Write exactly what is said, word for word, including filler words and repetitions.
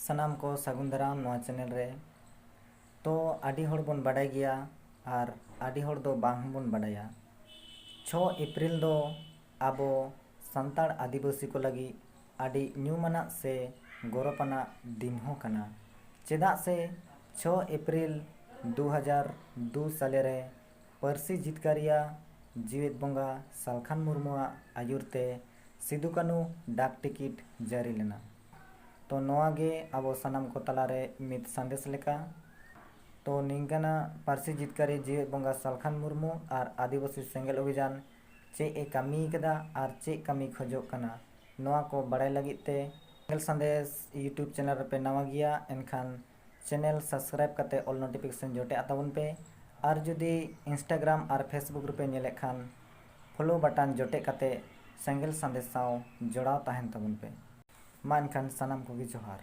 ᱥᱟᱱᱟᱢ ᱠᱚ ᱥᱟᱹᱜᱩᱱ ᱫᱟᱨᱟᱢ ᱱᱚᱣᱟ ᱪᱮᱱᱮᱞ ᱨᱮ᱾ ᱛᱚ ᱟᱹᱰᱤ ᱦᱚᱲ ᱵᱚᱱ ᱵᱟᱰᱟᱭ ᱜᱮᱭᱟ ᱟᱨ ᱟᱹᱰᱤ ᱦᱚᱲ ᱫᱚ ᱵᱟᱝ ᱦᱚᱸᱵᱚᱱ ᱵᱟᱰᱟᱭᱟ᱾ ᱪᱷᱚ ᱮᱯᱨᱤᱞ ᱫᱚ ᱟᱵᱚ ᱥᱟᱱᱛᱟᱲ ᱟᱹᱫᱤᱵᱟᱹᱥᱤ ᱠᱚ ᱞᱟᱹᱜᱤᱫ ᱟᱹᱰᱤ ᱧᱩᱢᱟᱱᱟᱜ ᱥᱮ ᱜᱚᱨᱚᱵᱟᱱᱟᱜ ᱫᱤᱱ ᱦᱚᱸ ᱠᱟᱱᱟ᱾ ᱪᱮᱫᱟᱜ ᱥᱮ ᱪᱷᱚ ᱮᱯᱨᱤᱞ ᱫᱩ ᱦᱟᱡᱟᱨ ᱫᱩ ᱥᱟᱞᱮ ᱨᱮ ᱯᱟᱹᱨᱥᱤ ᱡᱤᱛᱠᱟᱹᱨᱤᱭᱟᱹ ᱡᱤᱣᱮᱫ ᱵᱚᱸᱜᱟ ᱥᱟᱞᱠᱷᱟᱱ ᱢᱩᱨᱢᱩᱣᱟᱜ ᱟᱹᱭᱩᱨ ᱛᱮ ᱥᱤᱫᱩ ᱠᱟᱹᱱᱩ ᱰᱟᱠ ᱴᱤᱠᱤᱴ ᱡᱟᱹᱨᱤ ᱞᱮᱱᱟ᱾ ᱛᱚ ᱱᱚᱣᱟ ᱜᱮ ᱟᱵᱚ ᱥᱟᱱᱟᱢ ᱠᱚ ᱛᱟᱞᱟᱨᱮ ᱢᱤᱫ ᱥᱟᱸᱫᱮᱥ ᱞᱮᱠᱟ᱾ ᱛᱚ ᱱᱤᱝᱠᱟᱹᱱᱟᱜ ᱯᱟᱹᱨᱥᱤ ᱡᱤᱛᱠᱟᱹᱨᱤ ᱡᱤᱣᱮᱫ ᱵᱚᱸᱜᱟ ᱥᱟᱞᱠᱷᱟᱱ ᱢᱩᱨᱢᱩ ᱟᱨ ᱟᱹᱫᱤᱵᱟᱹᱥᱤ ᱥᱮᱸᱜᱮᱞ ᱚᱵᱷᱤᱡᱟᱱ ᱪᱮᱫ ᱮ ᱠᱟᱹᱢᱤ ᱠᱟᱫᱟ ᱟᱨ ᱪᱮᱫ ᱠᱟᱹᱢᱤ ᱠᱷᱚᱡᱚᱜ ᱠᱟᱱᱟ, ᱱᱚᱣᱟ ᱠᱚ ᱵᱟᱲᱟᱭ ᱞᱟᱹᱜᱤᱫ ᱛᱮ ᱥᱮᱸᱜᱮᱞ ᱥᱟᱸᱫᱮᱥ YouTube ᱪᱮᱱᱮᱞ ᱨᱮᱯᱮ ᱱᱟᱣᱟ ᱜᱮᱭᱟ, ᱮᱱᱠᱷᱟᱱ ᱪᱮᱱᱮᱞ ᱥᱟᱵᱥᱠᱨᱟᱭᱤᱵ ᱠᱟᱛᱮ ᱚᱞ ᱱᱳᱴᱤᱯᱷᱤᱠᱮᱥᱚᱱ ᱡᱚᱴᱮᱫ ᱛᱟᱵᱚᱱ ᱯᱮ᱾ ᱟᱨ ᱡᱩᱫᱤ Instagram ᱟᱨ Facebook ᱨᱮᱯᱮ ᱧᱮᱞᱮᱫ ᱠᱷᱟᱱ ᱯᱷᱚᱞᱳ ᱵᱟᱴᱟᱱ ᱡᱚᱴᱮᱫ ᱠᱟᱛᱮ ᱥᱮᱸᱜᱮᱞ ᱥᱟᱸᱫᱮᱥ ᱥᱟᱶ ᱡᱚᱲᱟᱣ ᱛᱟᱦᱮᱱ ᱛᱟᱵᱚᱱ ᱯᱮ᱾ ᱢᱟ ᱮᱱᱠᱷᱟᱱ ᱥᱟᱱᱟᱢ ᱠᱚᱜᱮ ᱡᱚᱦᱟᱨ᱾